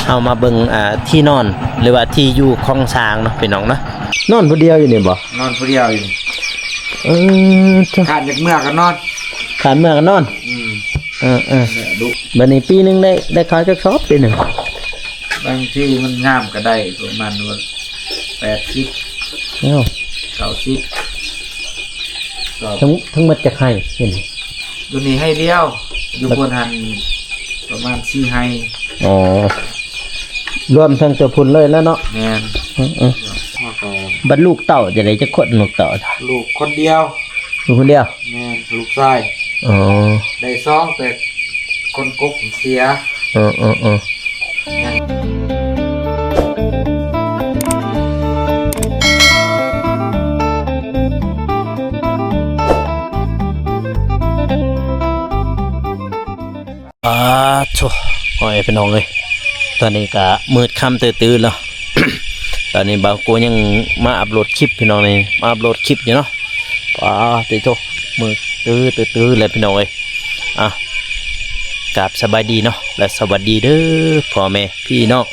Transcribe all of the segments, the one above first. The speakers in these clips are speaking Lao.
ເຮົາມາເບິ່ງ ອ່າ ທີ່ນອນ ຫຼືວ່າທີ່ຢູ່ຂອງຊ້າງເນາະ ພີ່ນ້ອງເນາະ. ນອນຜູ້ດຽວຢູ່ນີ້ບໍ່? ນອນຜູ້ດຽວຢູ່ນີ້. ເອີ ເຈົ້າ ຄັນຢາກເມືອກໍນອນ ຄັນເມືອກໍນອນ. ອືມ ເອີໆ ແລະດຸ. ບັດນີ້ປີໜຶ່ງໄດ້ ໄດ້ຂາຍຈັກສອບປີໜຶ່ງ? ບາງທີມັນງາມກໍໄດ້ປະມານວ່າແປດສິບ ເກົ້າ ເກົ້າສິບສອບ. ທັງ ທັງໝົດຈັກໄຮ່ຢູ່ນີ້? ຢູ່ນີ້ໄຮ່ດຽວ ຢູ່ພຸ້ນຫັ້ນປະມານສີ່ໄຮ່. ອໍ ລວມທັງຕົວພຸ້ນເລີຍແລ້ວເນາະ? ແມ່ນ. ອືມໆ ແລ້ວກໍ ບັດລູກເຕົ້າຈັ່ງໃດ ຈັກຄົນລູກເຕົ້າ? ລູກຄົນດຽວ. ລູກຄົນດຽວ? ແມ່ນ ລູກຊາຍ. ອໍ ໄດ້ສອງ ແຕ່ຄົນກົກເສຍ. ເອີໆໆ ອາໂທ້ ພໍ່ແມ່ພີ່ນ້ອງເອີຍ ຕອນນີ້ກະມືດຄ່ຳຕື້ໆແລ້ວ. ຕອນນີ້ບ່າວໂກຍັງມາອັບໂຫຼດຄລິບພີ່ນ້ອງ ນີ້ມາອັບໂຫຼດຄລິບຢູ່ເນາະ. ປາຕິໂທ ມືດຕື້ໆແລ້ວພີ່ນ້ອງເອີຍ. ອ່ະ ກາບສະບາຍດີເນາະ ແລະ ສະຫວັດດີເດີພໍ່ແມ່ພີ່ນ້ອງ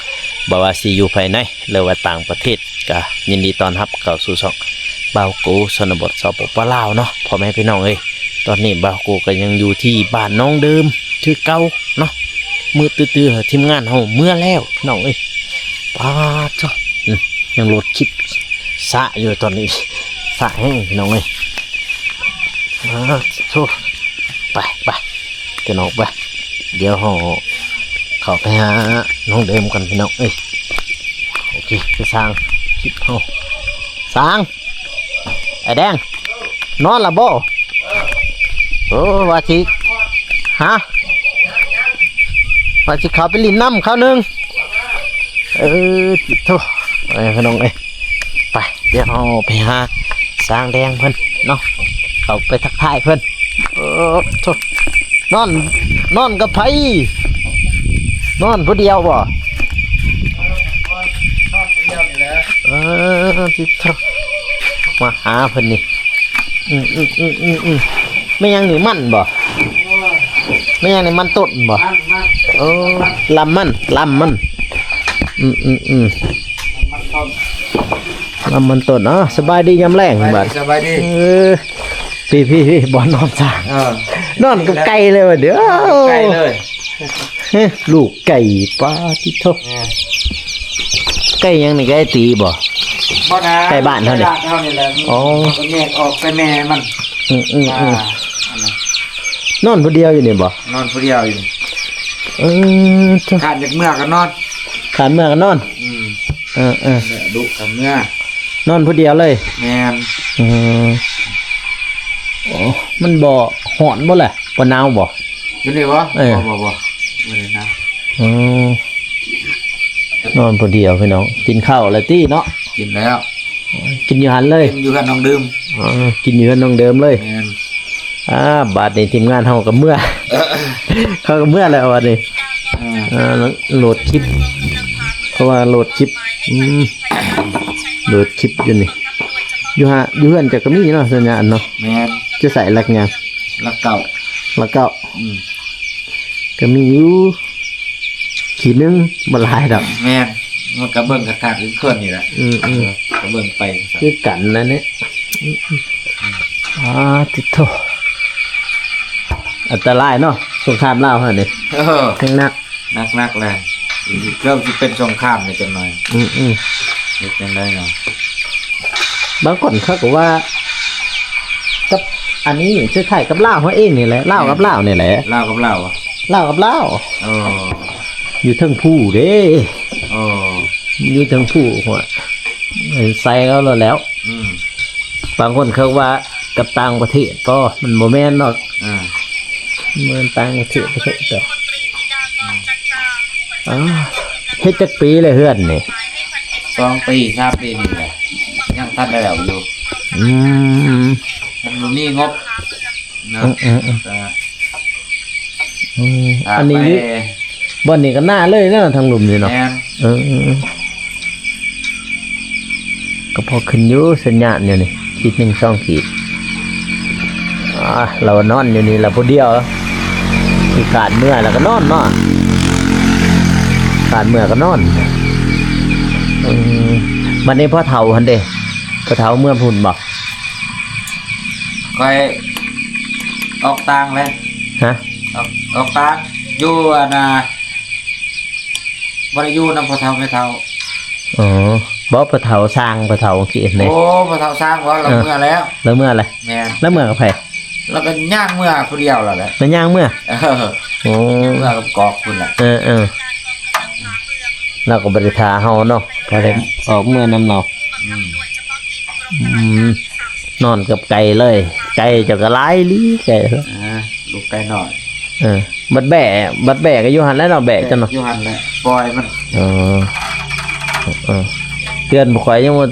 ບໍ່ວ່າຊິຢູ່ພາຍໃນ ຫຼືວ່າຕ່າງປະເທດ ກະຍິນດີຕ້ອນຮັບເຂົ້າສູ່ຊ່ອງບ່າວໂກຊົນນະບົດ ສປປ ລາວເນາະ ພໍ່ແມ່ພີ່ນ້ອງເອີຍ. ຕອນນີ້ບ່າວໂກກໍຍັງຢູ່ທີ່ບ້ານໜອງເດີມຄືເກົ່າເນາະ. ມືດຕື້ໆ ທີມງານເຮົາເມືອແລ້ວພີ່ນ້ອງເອີຍ. ປາດໂທ້ ອືມ ຍັງໂຫຼດຄລິບຊ້າຢູ່ຕອນນີ້ ຊ້າແຮງພີ່ນ້ອງເອີຍ. ອາໂທ້ ໄປໆ ພີ່ນ້ອງໄປ ດຽວເຮົາເຂົ້າໄປຫາໜອງເດີມກ່ອນພີ່ນ້ອງເອີຍ. ໂອເຄ ຄືຊ່າງຄລິບເຮົາ ຊ່າງ ໄອ້ແດງ ນອນລະບໍ່? ໂອ້ ວ່າຊິ ຮະ ວ່າຊິເຂົ້າໄປຫຼິ້ນນຳຄາວໜຶ່ງ. ເອີ ຕິດໂທ ເອີ ພີ່ນ້ອງເອີຍ ໄປ ດຽວເຮົາໄປຫາຊ່າງແດງເພິ່ນເນາະ ເຂົ້າໄປທັກທາຍເພິ່ນ. ເອີ ໂທ້ ນອນ ນອນກັບໃຜ? ນອນຜູ້ດຽວບໍ່? ນອນຜູ້ດຽວນີ້ແຫຼະ. ເອີ ຕິດໂທ ມາຫາເພິ່ນນີ້. ອືມໆ ແມ່ນຫຍັງນີ້ ມັນບໍ່? ໂອ້ຍ ແມ່ນຫຍັງນີ້ ມັນຕົ້ນບໍ່? ມັນ ມັນ ໂອ້ ລຳມັນ ລຳມັນ. ອືມໆໆ ມັນຕົ້ນ ລຳມັນຕົ້ນ. ເອົາ ສະບາຍດີຍາມແລງ ສະບາຍດີ ບາດ ສະບາຍດີ. ເອີ ພີ່ໆໆ ບ່ອນນອນຊ້າງ ເອີ ນອນກັບໄກ່ເລີຍບາດນີ້. ເອີ ໄກ່ເລີຍ ເອີ ລູກໄກ່ ປາຕິໂທ ເອີ ໄກ່ຫຍັງນີ້ ໄກ່ຕີບໍ່? ບໍ່ນະ ໄກ່ບ້ານເຮົານີ້ ໄກ່ບ້ານເຮົານີ້ແຫຼະ. ອໍ ມັນກໍແຍກອອກແຕ່ແມ່ມັນ. ອືມໆໆ ອ່າ ອັນນັ້ນ ນອນຜູ້ດຽວຢູ່ນີ້ບໍ່? ນອນຜູ້ດຽວຢູ່ນີ້. ເອີ ຄັນຢາກເມືອກໍນອນ ຄັນເມືອກໍນອນ. ອືມ ເອີໆ ແລະດຸກໍເມືອ ນອນຜູ້ດຽວເລີຍ. ແມ່ນ. ອືມ ໂອ້ ມັນບໍ່ຮ້ອນບໍ່ລະ? ບໍ່ໜາວບໍ່? ຢູ່ນີ້ບໍ່? ເອີ ບໍ່ ບໍ່ ບໍ່ ບໍ່ໄດ້ນອນ. ອືມ ນອນຜູ້ດຽວພີ່ນ້ອງ. ກິນເຂົ້າແລ້ວຕິເນາະ? ກິນແລ້ວ. ກິນຢູ່ຫັ້ນເລີຍ? ກິນຢູ່ເຮືອນນ້ອງເດີມ. ອໍ ກິນຢູ່ເຮືອນນ້ອງເດີມເລີຍ. ແມ່ນ. ອ່າ ບາດນີ້ທີມງານເຮົາກໍເມືອ ເອີ ເຂົາກໍເມືອແລ້ວບາດນີ້. ເອີ ເອີ ໂຫຼດຄລິບ ເພາະວ່າໂຫຼດຄລິບ ອືມ ໂຫຼດຄລິບຢູ່ນີ້. ຢູ່ຫາ ຢູ່ເຮືອນເຈົ້າກໍມີເນາະ ສັນຍານເນາະ. ແມ່ນ. ຈະໃສ່ຫຼັກຫຍັງ? ຫຼັກເກົ້າ. ຫຼັກເກົ້າ. ອືມ ກໍມີຢູ່ ຂີດໜຶ່ງ ບໍ່ຫຼາຍດອກ. ແມ່ນ. ມັນກໍເບິ່ງຄັກໆ ຄືເຄື່ອນນີ້ແຫຼະ. ອືມໆ ກໍເບິ່ງໄປ ຄືກັນນັ້ນແຫຼະ. ອືມໆ ອືມ ອາ ຕິດໂທ ອັນຕະລາຍເນາະ ສົງຄາມລາວຫັ້ນນີ້. ເອີ ແຮງໜັກ ໜັກໆ ແຫຼະ ເກືອບຊິເປັນສົງຄາມແລ້ວຈັກໜ່ອຍ. ອືມໆ ເຮັດຈັ່ງໃດເນາະ? ບາງຄົນເຂົາກໍວ່າ ກັບອັນນີ້ຄືຄ້າຍກັບລາວເຮົາເອງນີ້ແຫຼະ. ລາວກັບລາວນີ້ແຫຼະ. ລາວກັບລາວ ລາວກັບລາວ. ເອີ ຢູ່ເທິງພູເດ້. ເອີ ຢູ່ເທິງພູ ຫົວໃສ່ເຂົາໂລດແລ້ວ. ອືມ ບາງຄົນເຂົາວ່າກັບຕ່າງປະເທດ ບໍ່ ມັນບໍ່ແມ່ນດອກ. ອ່າ ເມືອຕ່າງປະເທດ ປະເທດດອກ. ອືມ ອ້າວ ເຮັດຈັກປີແລ້ວເຮືອນນີ້? ສອງປີ ສາມປີນີ້ແຫຼະ ຍັງທັນໄດ້ແລ້ວຢູ່. ອືມ ມັນບໍ່ມີງົບເນາະ. ອືມໆໆ ກໍ ອືມ ອັນນີ້ຢູ່ ບ່ອນນີ້ກໍໜ້າເລີຍເນາະ ທາງລຸ່ມນີ້ເນາະ. ແມ່ນ. ເອີ ກໍພໍຂຶ້ນຢູ່ ສັນຍານຢູ່ນີ້ ຂີດໜຶ່ງສອງຂີດ. ອ່າ ລາວນອນຢູ່ນີ້ລະຜູ້ດຽວ ຂີ້ຄ້ານເມືອລະກໍນອນເນາະ. ການເມືອກໍນອນ. ເອີ ບັດນີ້ພໍ່ເຖົ້າຫັ້ນເດ ພໍ່ເຖົ້າເມືອພຸ້ນບໍ່? ຂ້ອຍອອກຕ່າງແລ້ວ. ຮະ? ອອກ ອອກຕ່າງ ຢູ່ອັນນ່າ ບໍ່ໄດ້ຢູ່ນຳພໍ່ເຖົ້າແມ່ເຖົ້າ. ອໍ ບໍ່ ພໍ່ເຖົ້າຊ່າງ ພໍ່ເຖົ້າກິນເດ້. ໂອ້ ພໍ່ເຖົ້າຊ່າງບໍ່? ລາວເອີ ເມືອແລ້ວ. ລາວເມືອແລ້ວ? ແມ່ນ. ລາວເມືອກັບໃຜ? ລາວກໍຍ່າງເມືອຜູ້ດຽວລະແຫຼະ. ລາວຍ່າງເມືອ? ເອີ ໂອ້ ເມືອກັບກອກພຸ້ນແຫຼະ. ເອີໆ ລາວກໍບໍ່ໄດ້ຖ້າເຮົາເນາະ ແມ່ນ ກໍໄດ້ອອກເມືອນຳລາວ. ອືມ ອືມ ນອນກັບໄກ່ເລີຍ. ໄກ່ເຈົ້າກໍຫຼາຍອີ່ຫຼີ ໄກ່. ອ່າ ລູກໄກ່ນ້ອຍ. ເອີ ບັດແບ້ ບັດແບ້ກໍຢູ່ຫັ້ນແຫຼະເນາະ ແບ້ເຈົ້າເນາະ. ຢູ່ຫັ້ນແຫຼະ ປ່ອຍມັນ. ເອີ ເອີ ເຮືອນພວກຂ້ອຍຍັງບໍ່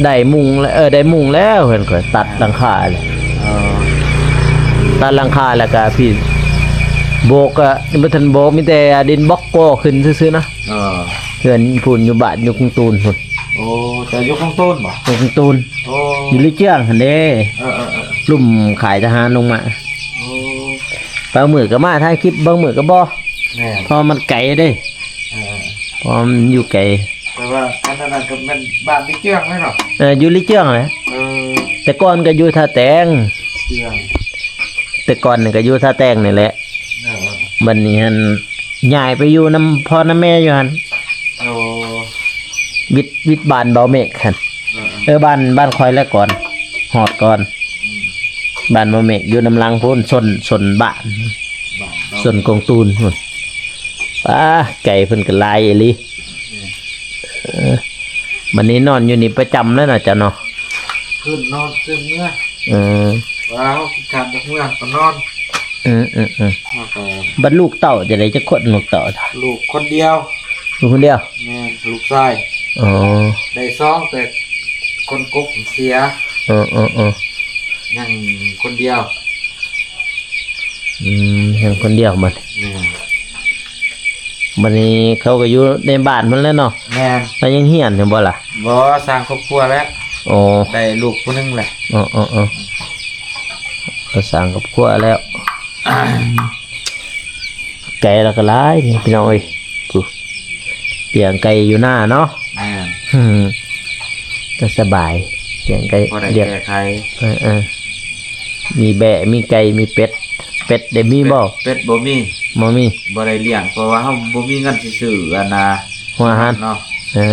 ໄດ້ມຸງເລີຍ. ເອີ ໄດ້ມຸງແລ້ວ ເຮືອນຂ້ອຍຕັດຫຼັງຄາແລ້ວ. ເອີ ຕັດຫຼັງຄາແລ້ວກໍພີ້ໂບກກໍຍັງບໍ່ທັນໂບກ ມີແຕ່ດິນບລັອກກໍ່ຂຶ້ນຊື່ໆນະ. ເອີ ເຮືອນພຸ້ນ ຢູ່ບ້ານ ຢູ່ກົງຕູນພຸ້ນ. ໂອ້ ເຈົ້າຢູ່ກົງຕູນບໍ່? ຢູ່ກົງຕູນ. ໂອ້ ຢູ່ລີເຈືອງຫັ້ນເດ້. ເອີໆໆ ລຸ່ມຄ້າຍທະຫານລົງມາ. ໂອ້ ບາງມື້ກໍມາຖ່າຍຄລິບ ບາງມື້ກໍບໍ່. ແມ່ນ ເພາະມັນໄກເດ້. ເອີ ເພາະມັນຢູ່ໄກ. ແຕ່ວ່າອັນນັ້ນກໍແມ່ນບ້ານລີເຈືອງແມ່ນບໍ່? ເອີ ຢູ່ລີເຈືອງແຫຼະ. ເອີ ແຕ່ກ່ອນກໍຢູ່ທ່າແຕງ. ເອີ ແຕ່ກ່ອນນີ້ກໍຢູ່ທ່າແຕງນີ້ແຫຼະ. ເອີ ບັດນີ້ຫັ້ນຍ້າຍໄປຢູ່ນຳພໍ່ນຳແມ່ຢູ່ຫັ້ນ. ໂອ້ ວິດ ວິດບ້ານເບົາເມກຫັ້ນ. ເອີໆ ເອີ ບ້ານ ບ້ານຂ້ອຍແຫຼະກ່ອນ ຮອດກ່ອນ. ອືມ ບ້ານເບົາເມກຢູ່ນຳຫຼັງພຸ້ນ ຊົນ ຊົນບ້ານ ບ້ານເບົາ ຊົນກົງຕູນພຸ້ນ. ປ້າ ໄກ່ເພິ່ນກໍຫຼາຍອີ່ຫຼີ. ອືມ ເອີ ບັດນີ້ນອນຢູ່ນີ້ປະຈຳແລ້ວເນາະ ເຈົ້າເນາະ? ຄືນນອນຄືນເມືອ. ເອີ ວ່າເຮົາຂີ້ຄ້ານຈາກເມືອກໍນອນ. ເອີໆໆ ເຮົາກໍ ບັດລູກເຕົ້າຈັ່ງໃດ ຈັກຄົນລູກເຕົ້າ? ລູກຄົນດຽວ. ລູກຄົນດຽວ? ແມ່ນ ລູກຊາຍ. ອໍ ໄດ້ສອງ ແຕ່ຄົນກົກເສຍ. ເອີໆໆ ຍັງຄົນດຽວ. ອືມ ຍັງຄົນດຽວບັດ. ແມ່ນ ບັດນີ້ເຂົາກໍຢູ່ໃນບ້ານເພິ່ນແຫຼະເນາະ. ແມ່ນ ແລ້ວຍັງຮຽນຢູ່ບໍ່ລະ? ບໍ່ ສ້າງຄອບຄົວແລ້ວ. ອໍ ໄດ້ລູກຜູ້ໜຶ່ງແຫຼະ. ເອີໆໆ ກໍສ້າງຄອບຄົວແລ້ວ. ໄກ່ລະກໍຫຼາຍນີ້ພີ່ນ້ອງເອີຍ ຜູ້ລ້ຽງໄກ່ຢູ່ນາເນາະ. ແມ່ນ ກໍສະບາຍ ລ້ຽງໄກ່ ພໍໄດ້ແກ້ໄຂ. ເອີໆ ມີແບ້ ມີໄກ່ ມີເປັດ. ເປັດໄດ້ມີບໍ່? ເປັດ ເປັດບໍ່ມີ. ບໍ່ມີ ບໍ່ໄດ້ລ້ຽງ ເພາະວ່າເຮົາບໍ່ມີເງິນຊິຊື້ອັນນ່າ ຫົວອາຫານເນາະ. ເອີ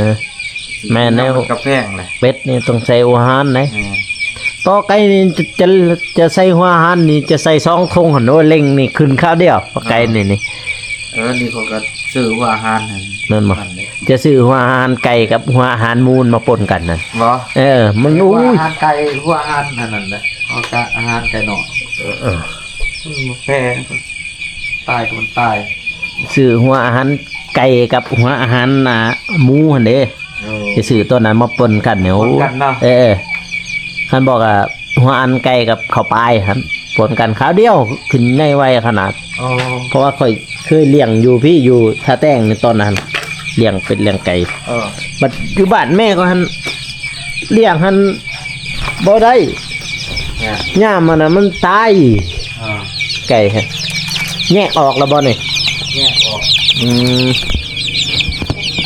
ແມ່ນແລ້ວ ມັນກໍແພງແຫຼະ. ເປັດນີ້ຕ້ອງໃສ່ຫົວອາຫານເດ້. ແມ່ນ ຕໍ່ໄກ່ນີ້ຈະ ຈະ ຈະໃສ່ຫົວອາຫານນີ້ ຈະໃສ່ສອງຖົງຫັ້ນ. ໂອ້ ເລັ່ງນີ້ຂຶ້ນຄາວດຽວ ໄກ່ນີ້ນີ້. ເອີ ນີ້ເຂົາກໍຊື້ຫົວອາຫານຫັ້ນ. ແມ່ນບໍ່? ຈະຊື້ຫົວອາຫານໄກ່ກັບຫົວອາຫານໝູມາປົນກັນນະ. ບໍ່ ເອີ ມັນ ຫົວອາຫານໄກ່ ຫົວອາຫານອັນນັ້ນແຫຼະ ເຮົາກະອາຫານໄກ່ນ້ອຍ. ເອີ ເອີ ມັນບໍ່ແພງ ຕາຍກໍມັນຕາຍ. ຊື້ຫົວອາຫານໄກ່ກັບຫົວອາຫານ ອ່າ ໝູຫັ້ນເດ້. ເອີ ຊິຊື້ຕົວນັ້ນມາປົນກັນນີ້. ປົນກັນເນາະ. ເອີ ຄັນບອກວ່າຫົວອາຫານໄກ່ກັບເຂົ້າປາຍຫັ້ນ ປົນກັນຄາວດຽວ ຂຶ້ນໃຫຍ່ໄວຂະໜາດ. ອໍ ເພາະວ່າຂ້ອຍເຄີຍລ້ຽງຢູ່ພີ້ ຢູ່ທ່າແຕງໃນຕອນນັ້ນ ລ້ຽງເປັດລ້ຽງໄກ່. ເອີ ບັດຢູ່ບ້ານແມ່ຂ້ອຍຫັ້ນ ລ້ຽງຫັ້ນບໍ່ໄດ້. ຍາມມັນນະມັນຕາຍ. ອ່າ ໄກ່ຫັ້ນ ແຍກອອກແລ້ວບໍ່ນີ້? ແຍກອອກ. ອືມ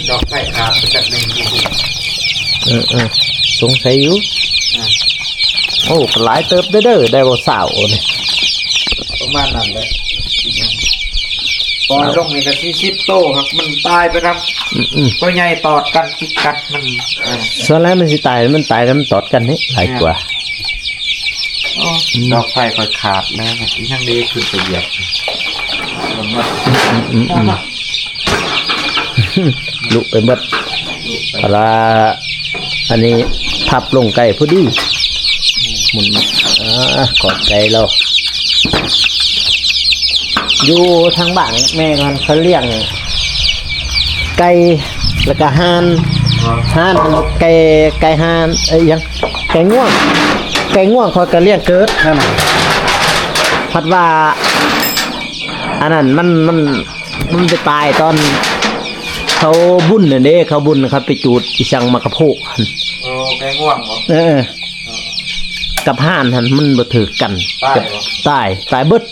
ດອກໄຟຂາດໄປຈັກໜຶ່ງ. ເອີໆ ສົງໄສຢູ່. ອ່າ ໂອ້ ກໍຫຼາຍເຕີບເດີ ໄດ້ບໍ່ຊາວນີ້? ປະມານນັ້ນແຫຼະ. ປ່ອຍລົງນີ້ກໍສີ່ສິບໂຕ ຫາກມັນຕາຍໄປນຳ. ອືມໆ ໂຕໃຫຍ່ຕອດກັນຈິກກັດມັນ. ເອີ ສ່ວນຫຼາຍມັນຊິຕາຍ ມັນຕາຍນຳຕອດກັນນີ້ຫຼາຍກວ່າ. ໂອ້ ອືມ ດອກໄຟຂ້ອຍຂາດແລ້ວ ຍັງໄດ້ຂຶ້ນໄປຢຽບ. ອືມໆ ລຸໄປເບິດ. ເພາະວ່າອັນນີ້ທັບລົງໄກພໍດີ. ອືມ ໝູນ ອ່າ ຂອບໃຈລາວ. ຢູ່ທາງບ້ານແມ່ຫັ້ນເຂົາລ້ຽງໄກ່ ແລ້ວກະຫ່ານ. ອໍ ຫ່ານຫັ້ນ ໄກ່ ໄກ່ຫ່ານ ເອີ ອີຫຍັງ ໄກ່ງວງ. ໄກ່ງວງຂ້ອຍກະລ້ຽງເກີດຫັ້ນນະ. ພັດວ່າອັນນັ້ນມັນ ມັນ ມັນໄປຕາຍຕອນເຂົາບຸນຫັ້ນເດ້ ເຂົາບຸນເຂົາໄປຈູດອີສັງໝາກກະໂພກຫັ້ນ. ໂອ້ ໄກ່ງວງບໍ? ເອີ ກັບຫ່ານຫັ້ນມັນບໍ່ຖືກກັນ. ຕາຍບໍ? ຕາຍ ຕາຍເບິດ.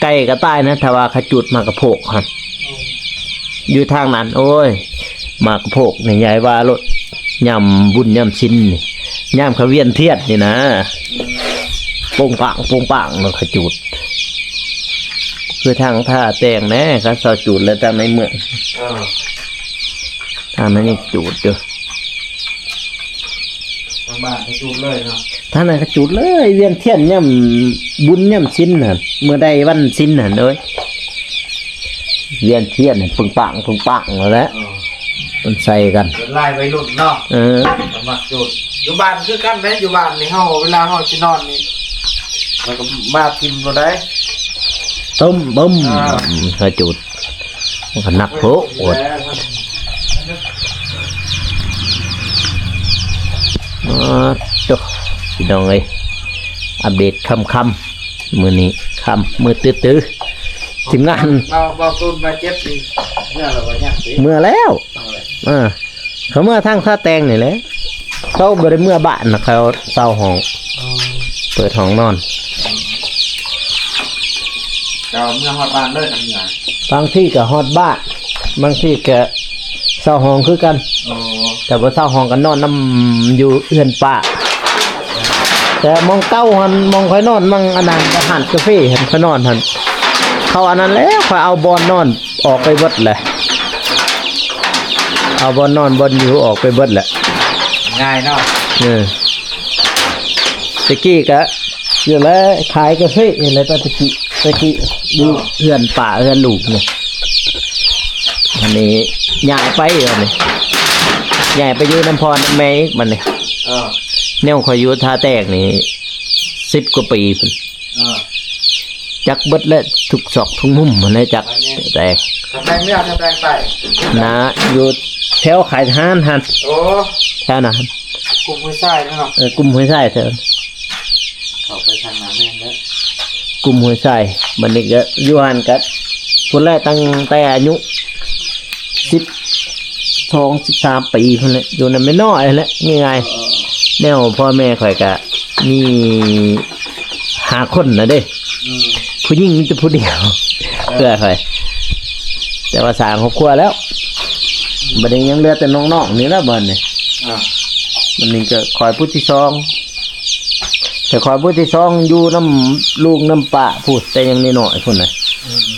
ໄກ່ກໍຕາຍນະ ຖ້າວ່າເຂົາຈູດໝາກກະໂພກຫັ້ນ. ຢູ່ທາງນັ້ນ ໂອ້ຍ ໝາກກະໂພກນີ້ ຍາຍວ່າໂລດ ຍາມບຸນຍາມສິນນີ້ ຍາມເຂົາວຽນທຽນນີ້ນະ ໂປ່ງປາງໂປ່ງປາງເນາະ ເຂົາຈູດ. ຄືທາງທ່າແຕງແດ່ ເຂົາເຊົາຈູດແລ້ວ ທາງໃນເມືອງ ເອີ ທາງນັ້ນຍັງຈູດຢູ່. ທາງບ້ານເຂົາຈູດເລີຍເນາະ ທາງນັ້ນເຂົາຈູດເລີຍ ວຽນທຽນຍາມບຸນຍາມສິນຫັ້ນ ມື້ໃດວັນສິນຫັ້ນເອີຍ ວຽນທຽນປຶ້ງປາງປຶ້ງປາງນັ້ນແຫຼະ ເອີ ມັນໃສ່ກັນ ເປັນລາຍໄວລຸ້ນເນາະ ເອີ ມັກຈູດ. ຢູ່ບ້ານຄືກັນເດ້ ຢູ່ບ້ານນີ້ເຮົາ ເວລາເຮົາຊິນອນນີ້ ແລ້ວກໍມາຖິ້ມໂລດໄດ໋ ຕຶ້ມບຶ້ມ ອ່າ ເຮົາຈູດ ມັນກໍໜັກໂພດ. ໂອ້ ໂຕ ພີ່ນ້ອງເອີຍ ອັບເດດຄ່ຳໆ ມື້ນີ້ຄ່ຳມືຕື້ໆ ທີມງານ ເບົາ ເບົາຕູນບາດເຈັບນີ້ ເມື່ອແລ້ວບໍ່? ຍັງຕິ ເມື່ອແລ້ວ ເອີ ເຂົາເມືອທາງທ່າແຕງນີ້ແຫຼະ ເຂົາບໍ່ໄດ້ເມືອບ້ານນະ ເຂົາເຊົ່າຫ້ອງ ເປີດຫ້ອງນອນ. ເຈົ້າເມືອຮອດບ້ານເລີຍນຳເມືອ ບາງທີກໍຮອດບ້ານ ບາງທີກໍເຊົ່າຫ້ອງຄືກັນ. ໂອ້ ແຕ່ບໍ່ເຊົ່າຫ້ອງກໍນອນນຳຢູ່ເຮືອນປ້າ ແຕ່ໝ່ອງເກົ່າຫັ້ນ ໝ່ອງຂ້ອຍນອນ ໝ່ອງອັນນັ້ນ ຮ້ານກາເຟຫັ້ນ ຂ້ອຍນອນຫັ້ນ ເຂົາອັນນັ້ນແລ້ວ ຂ້ອຍເອົາບ່ອນນອນອອກໄປເບິດແຫຼະ ເອົາບ່ອນນອນບ່ອນຢູ່ອອກໄປເບິດແຫຼະ ງ່າຍເນາະ. ເອີ ແຕ່ກີ້ກະຢູ່ແລ້ວ ຂາຍກາເຟນີ້ແຫຼະ ແຕ່ກີ້ ແຕ່ກີ້ຢູ່ເຮືອນປ້າເຮືອນລູກນີ້ ອັນນີ້ຍ້າຍໄປ ອັນນີ້ຍ້າຍໄປຢູ່ນຳພໍ່ນຳແມ່ອີກບັດນີ້. ເອີ ແນວຂ້ອຍຢູ່ທ່າແຕງນີ້ສິບກວ່າປີພຸ້ນ ເອີ ຈັກເບິດແຫຼະ ທຸກຊອກທຸກມຸມຫັ້ນແຫຼະ ຈັກ ແຕ່ ສະແຕງເໜືອ ສະແຕງໃຕ້ ນະ ຢູ່ແຖວຄ້າຍທະຫານຫັ້ນ. ໂອ້ ແຖວນັ້ນ ກຸ່ມຫ້ວຍຊາຍເນາະ ເອີ ກຸ່ມຫ້ວຍຊາຍແຖວ ເຂົ້າໄປທາງໜ້າແມ່ນແລ້ວ ກຸ່ມຫ້ວຍຊາຍ. ບັດນີ້ກໍຢູ່ຫັ້ນກໍພຸ້ນແຫຼະ ຕັ້ງແຕ່ອາຍຸສິບສອງ ສິບສາມປີພຸ້ນແຫຼະ ຢູ່ນຳແມ່ນ້ອຍຫັ້ນແຫຼະ ງ່າຍໆ ເອີ ແນວພໍ່ແມ່ຂ້ອຍກະມີຫ້າຄົນນະເດ້ ອືມ ຜູ້ຍິງມີແຕ່ຜູ້ດຽວ ເອີ ເອື້ອຍຂ້ອຍ ແຕ່ວ່າສ້າງຄອບຄົວແລ້ວ ອືມ ບັດນີ້ຍັງເຫຼືອແຕ່ນ້ອງໆນີ້ແຫຼະ ບັດນີ້ ອ່າ ບັດນີ້ກໍຂ້ອຍຜູ້ທີສອງ ແຕ່ຂ້ອຍຜູ້ທີສອງຢູ່ນຳລຸງນຳປ້າພຸ້ນ ແຕ່ຍັງນ້ອຍໆພຸ້ນນະ ອືມ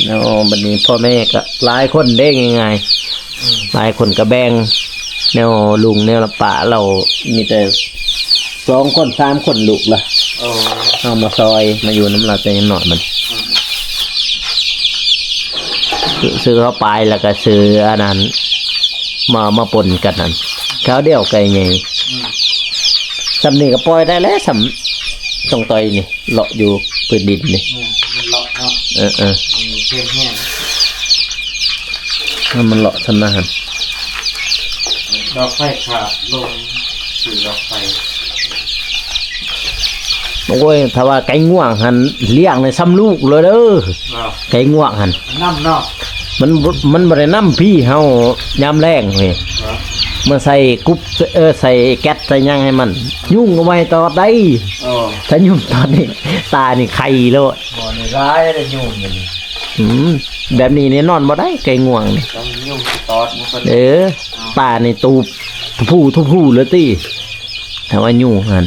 ແລ້ວບັດນີ້ພໍ່ແມ່ກໍຫຼາຍຄົນເດ້ ງ່າຍໆ ອືມ ຫຼາຍຄົນກໍແບ່ງ ແນວລຸງແນວປ້າລາວມີແຕ່ສອງຄົນສາມຄົນລູກລະ ໂອ້ ເຮົາມາຊ່ອຍມາຢູ່ນຳລາວແຕ່ຍັງນ້ອຍມັນ ອືມ ຊື້ເຂົ້າປາຍ ແລ້ວກໍຊື້ອັນນັ້ນ ມາ ມາປົນກັນຫັ້ນ ຄາວດຽວໄກ່ໃຫຍ່ ອືມ ຊ່ຳນີ້ກໍປ່ອຍໄດ້ແລ້ວ ຊ່ຳຕ້ອງຕ່ອຍນີ້ ເລາະຢູ່ພື້ນດິນນີ້ ອືມ ມັນເລາະເນາະ ເອີໆ ມັນເພງແຮງ ໃຫ້ມັນເລາະຊ່ຳນັ້ນຫັ້ນ ດອກໄຟຂາດລົງ ຊື້ດອກໄຟ. ໂອ້ຍ ຖ້າວ່າໄກ່ງວງຫັ້ນລ້ຽງນີ້ຊ່ຳລູກເລີຍເດີ ເນາະ ໄກ່ງວງຫັ້ນ ມັນນຳເນາະ ມັນບໍ່ ມັນບໍ່ໄດ້ນຳພີ່ເຮົາຍາມແລງນີ້ ເນາະ ມາໃສ່ກຸບ ເອີ ໃສ່ແກັດໃສ່ຫຍັງໃຫ້ມັນ ຍຸງກໍບໍ່ໃຫ້ຕອດໄດ້ ເອີ ຖ້າຍຸງຕອດນີ້ ຕານີ້ໄຄໂລດ ບໍ່ ນີ້ຫຼາຍເດ້ຍຸງນີ້ ອືມ ແບບນີ້ນີ້ນອນບໍ່ໄດ້ ໄກ່ງວງນີ້ ຕ້ອງຍຸງຊິຕອດມັນ ເອີ ຕານີ້ຕູບ ທຸຜູ້ທຸຜູ້ເລີຍຕິ ຖ້າວ່າຍຸງຫັ້ນ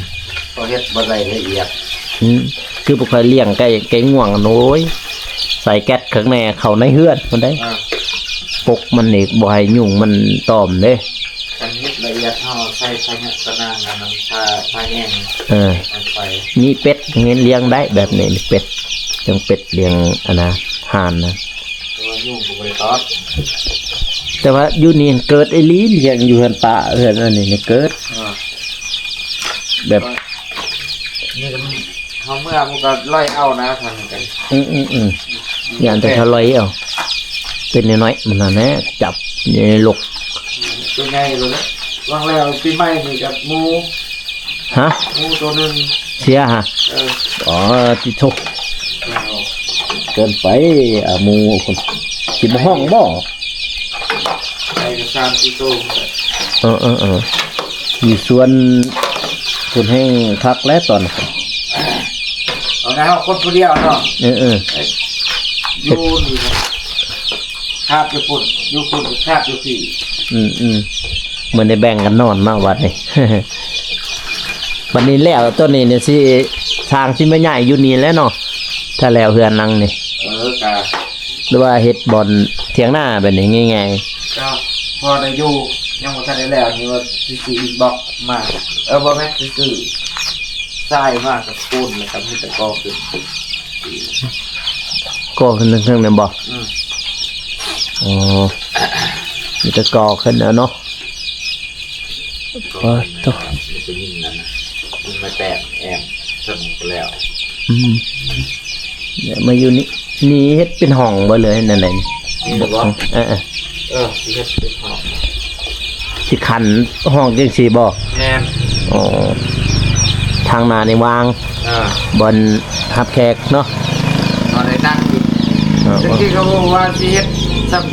ກໍເຮັດບໍ່ໄດ້ລະອຽດ ອືມ ຄືພວກຂ້ອຍລ້ຽງໄກ່ ໄກ່ງວງຫັ້ນ ໂອ້ຍ ໃສ່ແກັດຂ້າງໃນ ເຂົ້າໃນເຮືອນພຸ້ນເດ້ ອ່າ ປົກມັນອີກ ບໍ່ໃຫ້ຍຸງມັນຕອມເດ້ ຄັນເຮັດລະອຽດ ເຮົາໃສ່ພະຍະຕະນາງ ອັນນັ້ນ ພະ ພະແຍງ ເອີ ໄຟ ມີເປັດ ເຮັດລ້ຽງໄດ້ແບບນີ້ ເປັດ ລ້ຽງເປັດ ລ້ຽງອັນນະ ຫ່ານນະ ແຕ່ວ່າຍຸງກໍບໍ່ໄດ້ຕອດ ແຕ່ວ່າຢູ່ນີ້ເກີດອີ່ຫຼີ ລ້ຽງຢູ່ເຮືອນປ້າ ເຮືອນອັນນີ້ເກີດ ອ່າ ແບບ ນີ້ກໍ ເຮົາເມືອມັນກໍໄລ່ເອົານະ ທາງນີ້ກໍ ອືມໆໆ ຢ້ານແຕ່ເຂົາໄລ່ເອົາ ເປັນນ້ອຍໆ ມັນຫັ້ນແຫຼະ ຈັບຢູ່ໃນລົກ ອືມ ຕົວໃຫຍ່ໂລດເດ້ ຫວ່າງແລ້ວປີໃໝ່ນີ້ກໍໝູ ຮະ ໝູຕົວໜຶ່ງ ເສຍຫະ ເອີ ອໍ ຕິໂທ ເກີນໄປ ອາ ໝູພຸ້ນ ຊິບໍ່ຮ້ອງບໍ່? ໄປກັນສາມສີ່ໂຕ ເອີໆໆ ຢູ່ສວນພຸ້ນແຮ່ງຄັກແຫຼະຕອນ ເອົານະ ເຮົາຄົນຜູ້ດຽວເນາະ ເອີໆ ຢູ່ນີ້ ຄາບຢູ່ພຸ້ນ ຢູ່ພຸ້ນຄາບຢູ່ພີ້. ອືມໆ ມື້ນີ້ແບ່ງກັນນອນເນາະບັດນີ້. ບັດນີ້ແລ້ວໂຕນີ້ນີ້ຊິ ຊ່າງຊິມາຍ້າຍຢູ່ນີ້ແຫຼະເນາະ ຖ້າແລ້ວເຮືອນຫຼັງນີ້. ເອີ ກະ ຫຼືວ່າເຮັດບ່ອນຖຽງນາແບບນີ້ງ່າຍໆ? ກໍພໍໄດ້ຢູ່ ຍັງບໍ່ທັນໄດ້ແລ້ວ ນີ້ວ່າຊິຊື້ອິນບັອກມາ ເອີ ບໍ່ແມ່ນ ຊິຊື້ຊາຍມາກັບປູນ ແລ້ວກໍມີແຕ່ກໍ່ຂຶ້ນ ກໍ່ຂຶ້ນເທິງໆ ນັ້ນບໍ່? ອືມ ອໍ ມີແຕ່ກໍ່ຂຶ້ນແລ້ວເນາະ. ໂອ້ໂຕ ມີແຕ່ຍິງນັ້ນນະ ຍິງມາແຕກແອມ ເຖິງແລ້ວ. ອືມ ແລ້ວມາຢູ່ນີ້ ນີ້ເຮັດເປັນຫ້ອງບໍ່ ຫຼືແນວໃດນີ້? ນີ້ບໍ່? ເອີໆ ເອີ ຊິເຮັດເປັນຫ້ອງ ຊິຂັ້ນຫ້ອງຈັ່ງຊີ້ບໍ່? ແມ່ນ. ອໍ ທາງໜ້ານີ້ວ່າງ ເອີ ບ່ອນຮັບແຂກເນາະ ພໍໄດ້ນັ່ງກິນ. ເອີ ແຕ່ກີ້ເຂົາບອກວ່າຊິເຮັດຊ່ຳ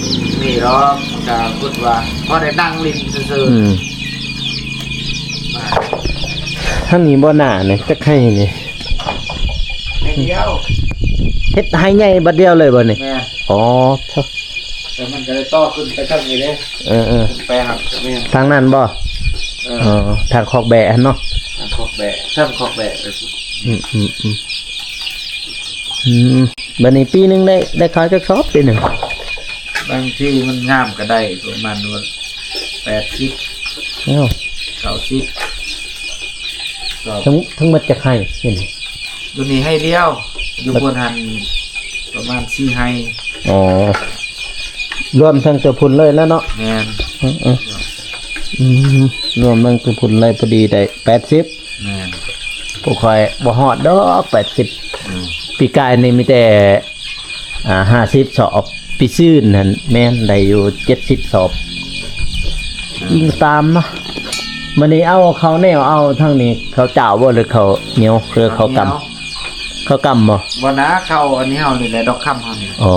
ນີ້ດອກ ກໍຄິດວ່າພໍໄດ້ນັ່ງຫຼິ້ນຊື່ໆ. ອືມ ທາງນີ້ບໍ່ໜ້ານີ້ ຈັກໄຮ່ນີ້? ໄຮ່ດຽວ. ເຮັດໄຮ່ໃຫຍ່ບັດດຽວເລີຍບໍ່ນີ້? ແມ່ນ. ອໍ ເຖິ ແຕ່ມັນກໍໄດ້ຕໍ່ຂຶ້ນໄປທາງນີ້ເດ້. ເອີໆ ຂຶ້ນໄປຫາແມ່ນ ທາງນັ້ນບໍ່? ເອີ ເອີ ທາງຄອກແບຫັ້ນເນາະ ທາງຄອກແບ ທາງຄອກແບ. ອືມໆໆ ອືມ ບັດນີ້ປີໜຶ່ງໄດ້ ໄດ້ຂາຍຈັກສອບປີໜຶ່ງ? ບາງທີມັນງາມກໍໄດ້ປະມານວ່າ ແປດສິບ ເອີ ເກົ້າສິບ ກໍ ທັງ ທັງໝົດຈັກໄຮ່ຢູ່ນີ້? ຢູ່ນີ້ໄຮ່ດຽວ ຢູ່ພຸ້ນຫັ້ນປະມານສີ່ໄຮ່. ອໍ ລວມທັງຕົວພຸ້ນເລີຍແລ້ວເນາະ? ແມ່ນ. ອືມໆ ອືມ ລວມທັງຕົວພຸ້ນເລີຍ ພໍດີໄດ້ແປດສິບ. ແມ່ນ. ພວກຂ້ອຍບໍ່ຮອດດອກແປດສິບ. ອືມ ປີກາຍນີ້ມີແຕ່ ອ່າ ຫ້າສິບສອບ ປີຊືນຫັ້ນແມ່ນໄດ້ຢູ່ເຈັດສິບສອບ. ອືມ ອີງຕາມເນາະ. ມື້ນີ້ເອົາເຂົ້າໜຽວ ເອົາທາງນີ້ເຂົ້າຈ້າວບໍ່ ຫຼືເຂົ້າໜຽວ ຄືເຂົ້າກຳ? ເຂົ້າກຳບໍ່? ບໍ່ນາ ເຂົ້າອັນນີ້ເຮົານີ້ແຫຼະ ດອກຄຳເຮົານີ້. ອໍ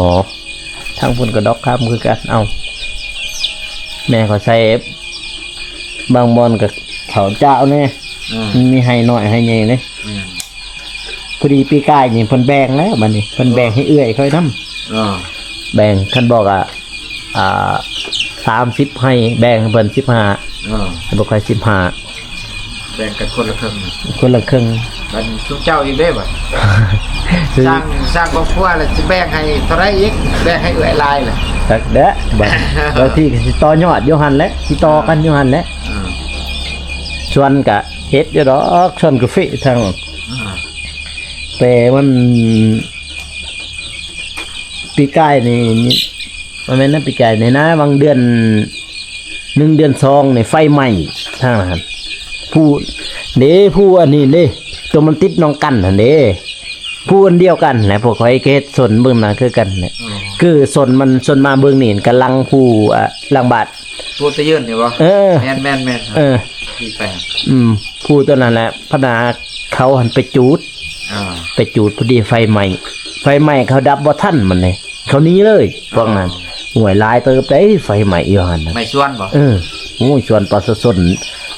ທາງພຸ້ນກໍດອກຄຳຄືກັນ. ເອົ້າ ແມ່ເຂົາໃສ່ ບາງບ່ອນກໍເຂົ້າຈ້າວແດ່. ອືມ ມັນມີໄຮ່ນ້ອຍໄຮ່ໃຫຍ່ເດ້. ອືມ ພໍດີປີກາຍນີ້ເພິ່ນແບ່ງແລ້ວ ບັດນີ້ເພິ່ນແບ່ງໃຫ້ເອື້ອຍຂ້ອຍນຳ. ເອີ ແບ່ງ ຄັນບອກວ່າ ອ່າ ສາມສິບໄຮ່ ແບ່ງໃຫ້ເພິ່ນສິບຫ້າ. ເອີ ໃຫ້ພວກຂ້ອຍສິບຫ້າ ແບ່ງກັນຄົນລະເຄິ່ງ ຄົນລະເຄິ່ງ. ບັດນີ້ຊຸມເຈົ້າອີກເດ້ບັດ ສ້າງ ສ້າງຄອບຄົວແລ້ວຊິແບ່ງໃຫ້ເທົ່າໃດອີກ? ແບ່ງໃຫ້ເອື້ອຍຫຼາຍລະ ຈັກແຫຼະ. ບັດ ບາງທີກໍຊິຕໍ່ຍອດຢູ່ຫັ້ນແຫຼະ ຊິຕໍ່ກັນຢູ່ຫັ້ນແຫຼະ. ເອີ ສວນກະເຮັດຢູ່ດອກ ສວນກາເຟທາງ. ອືມ ແຕ່ມັນ ປີກາຍນີ້ ບໍ່ແມ່ນນະ ປີກາຍນີ້ນະ ຫວ່າງເດືອນໜຶ່ງເດືອນສອງນີ້ໄຟໄໝ້ທາງນັ້ນ ພູເດ້ ພູອັນນີ້ເດ້ ຕົວມັນຕິດໜອງກັນຫັ້ນເດ້ ພູອັນດຽວກັນແຫຼະ. ພວກຂ້ອຍກໍເຮັດສົນເບື້ອງໜ້າຄືກັນແຫຼະ. ອໍ ຄືສົນມັນ ສົນມາເບື້ອງນີ້ກຳລັງພູ ອ່າ ຫຼັງບ້ານ ພູຕະຍືນນີ້ບໍ່? ເອີ ແມ່ນໆໆ ເອີ ທີ່ໄປ ອືມ ພູຕົວນັ້ນແຫຼະ ພະນາເຂົາຫັ້ນໄປຈູດ. ອ່າ ໄປຈູດ ພໍດີໄຟໄໝ້ ໄຟໄໝ້ເຂົາດັບບໍ່ທັນມັນເດ້ ເຂົາໜີເລີຍພວກນັ້ນ. ໂອ້ຍ ຫຼາຍເຕີບເດ້ໄຟໄໝ້ຢູ່ຫັ້ນນະ. ໄໝ້ສວນບໍ່? ເອີ ໂອ້ຍ ສວນປະຊາຊົນ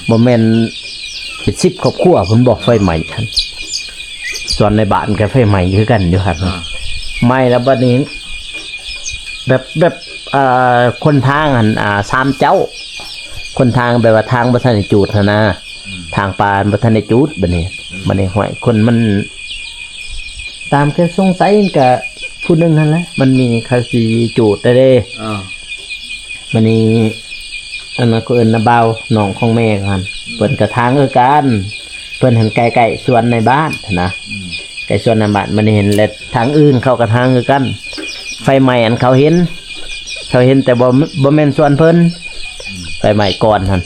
ບໍ່ແມ່ນເປັນສິບຄອບຄົວພຸ້ນບໍ່ໄຟໄໝ້ຫັ້ນ. ສວນໃນບ້ານກໍໄຟໄໝ້ຄືກັນຢູ່ຫັ້ນ. ອ່າ ໄໝ້ແລ້ວບັດນີ້ ແບບ ແບບ ເອີ ຄົນທາງຫັ້ນ ອ່າ ສາມເຈົ້າ ຄົນທາງ ແບບວ່າທາງບໍ່ທັນໄດ້ຈູດຫັ້ນນະ. ອືມ ທາງປ່າບໍ່ທັນໄດ້ຈູດ ບັດນີ້ ອືມ ບັດນີ້ ຫ້ວຍ ຄົນມັນ ຕາມແຕ່ສົງໄສ ມັນກະຜູ້ໜຶ່ງຫັ້ນແຫຼະ ມັນມີ ເຂົາຊິຈູດໄດ້ເດ້. ອ່າ ບັດນີ້ ອັນນັ້ນກໍເອີ້ນນາບ່າວ ນ້ອງຂອງແມ່ຫັ້ນ ອືມ ເພິ່ນກະທາງຄືກັນ ເພິ່ນຫັ້ນໃກ້ໆສວນໃນບ້ານຫັ້ນນະ. ອືມ ໃກ້ສວນໃນບ້ານ ມັນເຫັນແລ້ວ ທາງອື່ນເຂົາກໍທາງຄືກັນ. ໄຟໄໝ້ອັນເຂົາເຫັນ ເຂົາເຫັນແຕ່ບໍ່ ບໍ່ແມ່ນສວນເພິ່ນ. ອືມ ໄຟໄໝ້ກ່ອນຫັ້ນ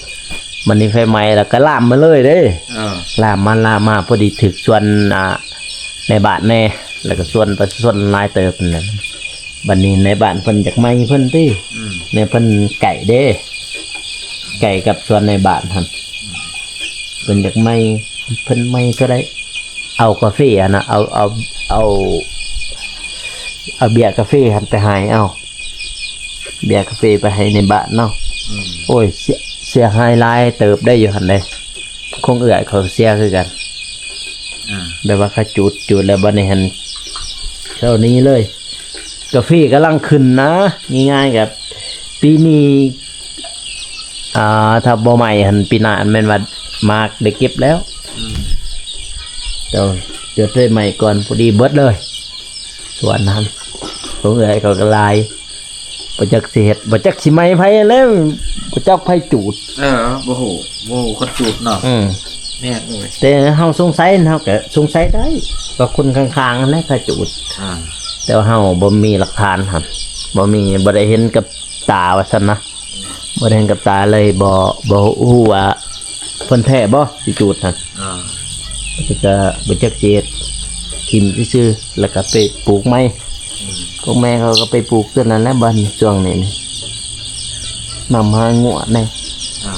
ມັນນີ້ໄຟໄໝ້ແລ້ວກໍລາມມາເລີຍເດ້. ເອີ ລາມມາ ລາມມາ ພໍດີຖືກສວນ ອ່າ ໃນບ້ານແດ່ ແລ້ວກໍສວນປະຊາຊົນຫຼາຍເຕີບນັ້ນແຫຼະ. ບັດນີ້ໃນບ້ານເພິ່ນຢາກໄໝ້ເພິ່ນຕິ. ອືມ ແມ່ນເພິ່ນໃກ້ເດ້ ໃກ້ກັບສວນໃນບ້ານຫັ້ນ ເພິ່ນຢາກໄໝ້ ເພິ່ນໄໝ້ເທົ່າໃດ ເອົາກາເຟຫັ້ນນະ ເອົາ ເອົາ ເອົາ ເອົາເບຍກາເຟຫັ້ນໄປໃຫ້ ເອົາເບຍກາເຟໄປໃຫ້ໃນບ້ານເນາະ. ອືມ ໂອ້ຍ ເສຍ ເສຍຫາຍຫຼາຍເຕີບໄດ້ຢູ່ຫັ້ນເດ້ ຂອງເອື້ອຍເຂົາເສຍຄືກັນ. ອ່າ ແບບວ່າເຂົາຈູດ ຈູດແລ້ວບັດນີ້ຫັ້ນ ເຂົາໜີເລີຍ. ກາເຟກຳລັງຂຶ້ນນະ ງ່າຍໆ ກັບປີນີ້ ອ່າ ຖ້າບໍ່ໄໝ້ຫັ້ນ ປີໜ້າແມ່ນວ່າໝາກໄດ້ເກັບແລ້ວ. ອືມ ເຈົ້າ ເຈົ້າໄດ້ໄໝ້ກ່ອນ ພໍດີເບິດເລີຍ ສວນຫັ້ນ ຂອງເອື້ອຍເຂົາກໍຫຼາຍ. ບໍ່ຈັກຊິເຮັດ ບໍ່ຈັກຊິໄໝ້ໃຜແລ້ວ ບໍ່ຈັກໃຜຈູດ. ເອີ ບໍ່ຮູ້ ບໍ່ຮູ້ຄົນຈູດເນາະ. ອືມ ແມ່ນເລີຍ ແຕ່ເຮົາສົງໄສ ເຮົາກໍສົງໄສໄດ້ ວ່າຄົນຂ້າງໆຫັ້ນແຫຼະເຂົາຈູດ. ອ່າ ແຕ່ວ່າເຮົາບໍ່ມີຫຼັກຖານຫັ້ນ ບໍ່ມີ ບໍ່ໄດ້ເຫັນກັບຕາວ່າຊັ້ນນະ. ບໍ່ໄດ້ເຫັນກັບຕາເລີຍ ບໍ່ ບໍ່ຮູ້ວ່າເພິ່ນແທ້ບໍ່ຊິຈູດຫັ້ນ. ອ່າ ແຕ່ກໍບໍ່ຈັກຊິເຮັດ ຖິ້ມຊື່ໆ ແລ້ວກໍໄປປູກໃໝ່. ອືມ ພວກແມ່ເຂົາກໍໄປປູກຕົວນັ້ນແຫຼະ ບາດນີ້ຊ່ວງນີ້ນີ້ ນຳຫາງົວແດ່. ອ່າ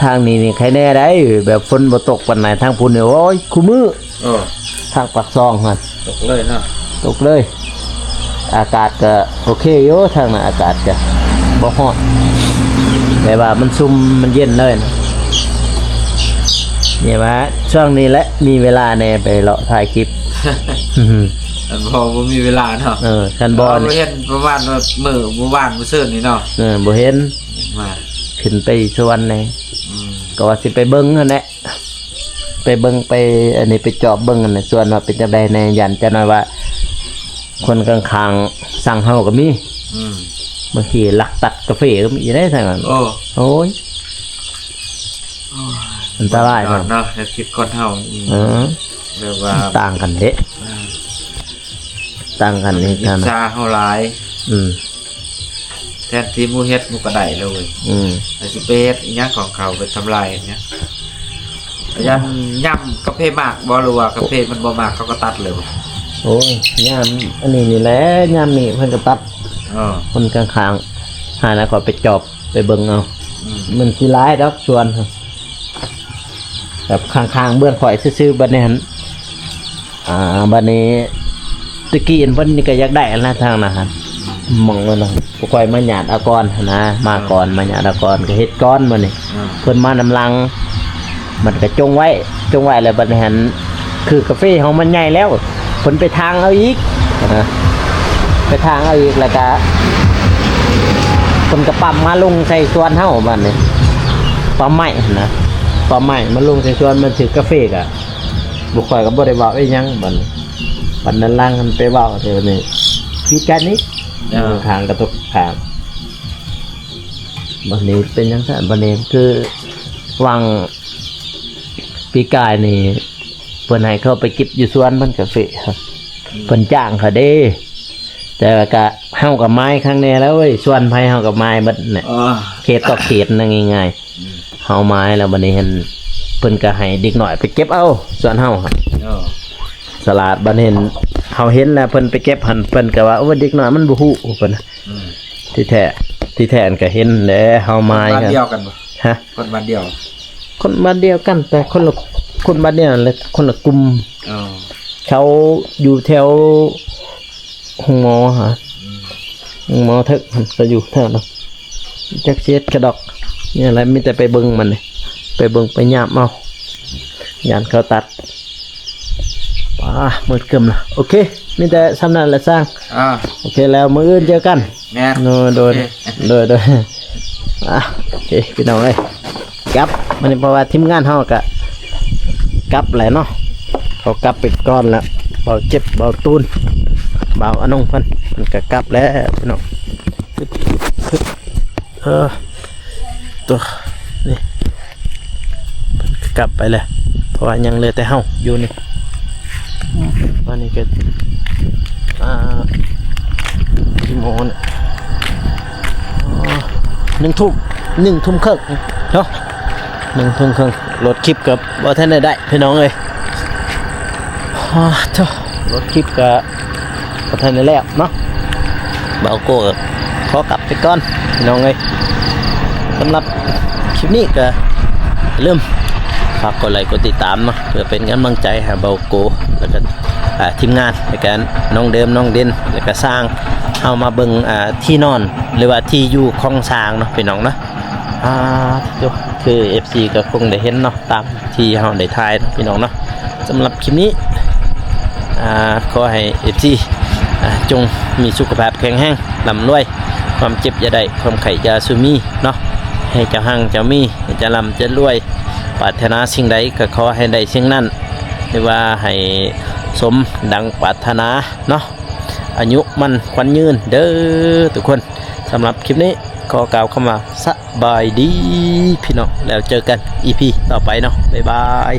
ທາງນີ້ນີ້ໃຄແນ່ໄດ໋ ແບບຝົນບໍ່ຕົກປານໃດ. ທາງພຸ້ນນີ້ ໂອ້ຍ ຄູ່ມື້. ເອີ ທາງປາກຊ່ອງຫັ້ນ ຕົກເລີຍເນາະ. ຕົກເລີຍ ອາກາດກໍໂອເຄຢູ່ ທາງນັ້ນອາກາດກໍບໍ່ຮ້ອນ ແຕ່ວ່າມັນຊຸ່ມ ມັນເຢັນເລີຍນະ. ນີ້ວ່າຊ່ວງນີ້ແຫຼະມີເວລາແດ່ໄປເລາະຖ່າຍຄລິບ. ອັນບໍ່ ບໍ່ມີເວລາເນາະ. ເອີ ຄັນບໍ່ ບໍ່ເຫັນ ປະມານວ່າມື້ ມື້ວານ ມື້ຊືນນີ້ເນາະ. ເອີ ບໍ່ເຫັນ ມາ ຂຶ້ນໄປສວນແດ່. ອືມ ກໍວ່າຊິໄປເບິ່ງຫັ້ນແຫຼະ ໄປເບິ່ງ ໄປອັນນີ້ ໄປຈອບເບິ່ງຫັ້ນນະ ສວນວ່າເປັນຈັ່ງໃດແດ່. ຢ້ານຈັກໜ້ອຍວ່າຄົນຂ້າງໆສັ່ງເຮົາກໍມີ. ອືມ ບາງທີລັກຕັດກາເຟກໍມີໄດ໋ທາງນັ້ນ. ໂອ້ ໂອ້ຍ ອັນຕະລາຍເນາະ ເນາະ ແນວຄິດຄົນເຮົາ. ອືມ ເອີ ແບບວ່າຕ່າງກັນເດ້. ອ່າ ຕ່າງກັນນີ້ ອິດສາເຮົາຫຼາຍ. ອືມ ແທນທີ່ໝູ່ເຮັດໝູ່ກໍໄດ້ເລີຍ. ອືມ ແລ້ວຊິໄປເຮັດອີ່ຫຍັງຂອງເຂົາ ໄປທຳລາຍຫຍັງ? ຢ້ານ ອືມ ຍາມກາເຟໝາກບໍ່ ຫຼືວ່າກາເຟມັນບໍ່ໝາກ ເຂົາກໍຕັດເລີຍບໍ່? ໂອ້ຍ ຍາມອັນນີ້ນີ້ແຫຼະ ຍາມນີ້ເພິ່ນກໍຕັດ. ເອີ ຄົນຂ້າງໆ ຫາແລ້ວກໍໄປຈອບ ໄປເບິ່ງເອົາ. ອືມ ມັນຊິຫຼາຍດອກສວນ ແບບຂ້າງໆເຮືອນຂ້ອຍຊື່ໆ. ບັດນີ້ຫັ້ນ ອ່າ ບັດນີ້ຕະກີ້ເພິ່ນນີ້ກໍຢາກໄດ້ຫັ້ນນະ ທາງນັ້ນຫັ້ນ ໝ່ອງນັ້ນນະ ພວກຂ້ອຍມາຍາດເອົາກ່ອນຫັ້ນນະ ມາກ່ອນ ມາຍາດເອົາກ່ອນ ກໍເຮັດກ່ອນ. ບັດນີ້ ອ່າ ເພິ່ນມານຳຫຼັງ ມັນກໍຈົ່ງໄວ້ ຈົ່ງໄວ້ແລ້ວ ບັດນີ້ຫັ້ນ ຄືກາເຟເຮົາມັນໃຫຍ່ແລ້ວ ເພິ່ນໄປຖາງເອົາອີກນະ ໄປຖາງເອົາອີກ ແລ້ວກະເພິ່ນກະປ້ຳມາລົງໃສ່ສວນເຮົາ. ບັດນີ້ປ້ຳໄມ້ຫັ້ນນະ ປ້ຳໄມ້ມາລົງໃສ່ສວນ ມັນຖືກກາເຟກະ ບໍ່ ຂ້ອຍກໍບໍ່ໄດ້ເວົ້າອີ່ຫຍັງ. ບັດນີ້ບັດນັ້ນຫຼັງຫັ້ນໄປເວົ້າແຕ່ບັດນີ້ຜິດກັນອີກ. ເອີ ຂ້າງກະທົບຂ້າງ. ບັດນີ້ເປັນຈັ່ງຊັ້ນ ບັດນີ້ຄືຫວ່າງປີກາຍນີ້ ເພິ່ນໃຫ້ເຂົາໄປເກັບຢູ່ສວນເພິ່ນກາເຟ ອືມ ເພິ່ນຈ້າງເຂົາເດ້ ແຕ່ວ່າກະ ເຮົາກໍໝາຍຄັກແນ່ແລ້ວເວີຍ ສວນໃຜເຮົາກໍໝາຍເບິດແຫຼະ. ເອີ ເຂດຕໍ່ເຂດນະ ງ່າຍໆ. ອືມ ເຮົາໝາຍແລ້ວ ບັດນີ້ຫັ້ນ ເພິ່ນກໍໃຫ້ເດັກນ້ອຍໄປເກັບເອົາສວນເຮົາ. ເອີ ສະຫຼາດ. ບັດນີ້ຫັ້ນ ເຮົາເຫັນແລ້ວ ເພິ່ນໄປເກັບຫັ້ນ ເພິ່ນກໍວ່າ ໂອ້ຍ ເດັກນ້ອຍມັນບໍ່ຮູ້ ເພິ່ນ. ອືມ ທີ່ແທ້ ທີ່ແທ້ຫັ້ນກໍເຫັນແຫຼະ ເຮົາໝາຍ. ບ້ານດຽວກັນບໍ່? ຮະ? ຄົນບ້ານດຽວ ຄົນບ້ານດຽວກັນ ແຕ່ຄົນລະ ຄົນບ້ານດຽວ ແລະ ຄົນລະກຸ່ມ. ອໍ ເຂົາຢູ່ແຖວໂຮງໝໍຫາ. ອືມ ໂຮງໝໍເຖິກຫັ້ນ ເຂົາຢູ່ແຖວນັ້ນ ຈັກຊິເຮັດກະດອກ. ນີ້ແຫຼະ ມີແຕ່ໄປເບິ່ງມັນນີ້ ໄປເບິ່ງໄປຍາມເອົາ ຢ້ານເຂົາຕັດ. ປາ ມືດກຶ້ມລະ. ໂອເຄ ມີແຕ່ສ່ຳນັ້ນແຫຼະຊ່າງ. ອ່າ ໂອເຄ ແລ້ວມື້ອື່ນເຈີກັນ. ແມ່ນ ໂດຍ ໂດຍ ໂອເຄ ໂດຍ ໂດຍ. ອ່າ ໂອເຄ ພີ່ນ້ອງເອີຍ ກັບ ມື້ນີ້ ເພາະວ່າທີມງານເຮົາກະກັບແຫຼະເນາະ ເຂົາກັບໄປກ່ອນແລ້ວ ເບົາເຈັບ ເບົາຕູນ ເບົາອານົງເພິ່ນ ເພິ່ນກະກັບແລ້ວພີ່ນ້ອງ. ເອີ ຕົວນີ້ ເພິ່ນກໍກັບໄປແລ້ວ ເພາະວ່າຍັງເຫຼືອແຕ່ເຮົາຢູ່ນີ້. ອືມ ອັນນີ້ກໍ ອ່າ ກິໂມງແລ້ວ? ອໍ ໜຶ່ງທຸ່ມ ໜຶ່ງທຸ່ມເຄິ່ງເນາະ ໜຶ່ງທຸ່ມເຄິ່ງ. ລົດຄລິບກໍບໍ່ທັນໄດ້ໄດ້ ພີ່ນ້ອງເອີຍ. ອາ ໂທ້ ລົດຄລິບກໍບໍ່ທັນໄດ້ແລ້ວເນາະ ບ່າວໂກ້ກໍຂໍກັບໄປກ່ອນ ພີ່ນ້ອງເອີຍ. ສຳລັບຄລິບນີ້ກໍຢ່າລືມຝາກກົດໄລກົດຕິດຕາມເນາະ ເພື່ອເປັນກຳລັງໃຈໃຫ້ບ່າວໂກ້ ແລ້ວກໍ ອ່າ ທີມງານ ໃນການ ນ້ອງເດີມ ນ້ອງເດັ່ນ ແລ້ວກໍຊ່າງ ເຮົາມາເບິ່ງ ອ່າ ທີ່ນອນ ຫຼືວ່າທີ່ຢູ່ຂອງຊ່າງເນາະ ພີ່ນ້ອງເນາະ. ອ່າ ໂທ້ ຄືເອັຟຊີກໍຄົງໄດ້ເຫັນເນາະ ຕາມທີ່ເຮົາໄດ້ຖ່າຍເນາະ ພີ່ນ້ອງເນາະ. ສຳລັບຄລິບນີ້ ອ່າ ຂໍໃຫ້ເອັຟຊີ ອ່ ຈົ່ງມີສຸຂະພາບແຂງແຮງ ລ່ຳລວຍ ຄວາມເຈັບຢ່າໄດ້ ຄວາມໄຂ້ຢ່າສູ່ມີເນາະ ໃຫ້ເຈົ້າຮັ່ງເຈົ້າມີ ໃຫ້ເຈົ້າລ່ຳເຈົ້າລວຍ ປາດຖະໜາສິ່ງໃດກໍຂໍໃຫ້ໄດ້ສິ່ງນັ້ນ ຫຼືວ່າໃຫ້ສົມດັ່ງປາດຖະໜາເນາະ ອາຍຸໝັ້ນຂວັນຍືນເດີທຸກຄົນ. ສຳລັບຄລິບນີ້ຂໍກ່າວຄຳວ່າສະບາຍດີພີ່ນ້ອງ ແລ້ວເຈີກັນອີພີຕໍ່ໄປເນາະ ບາຍບາຍ.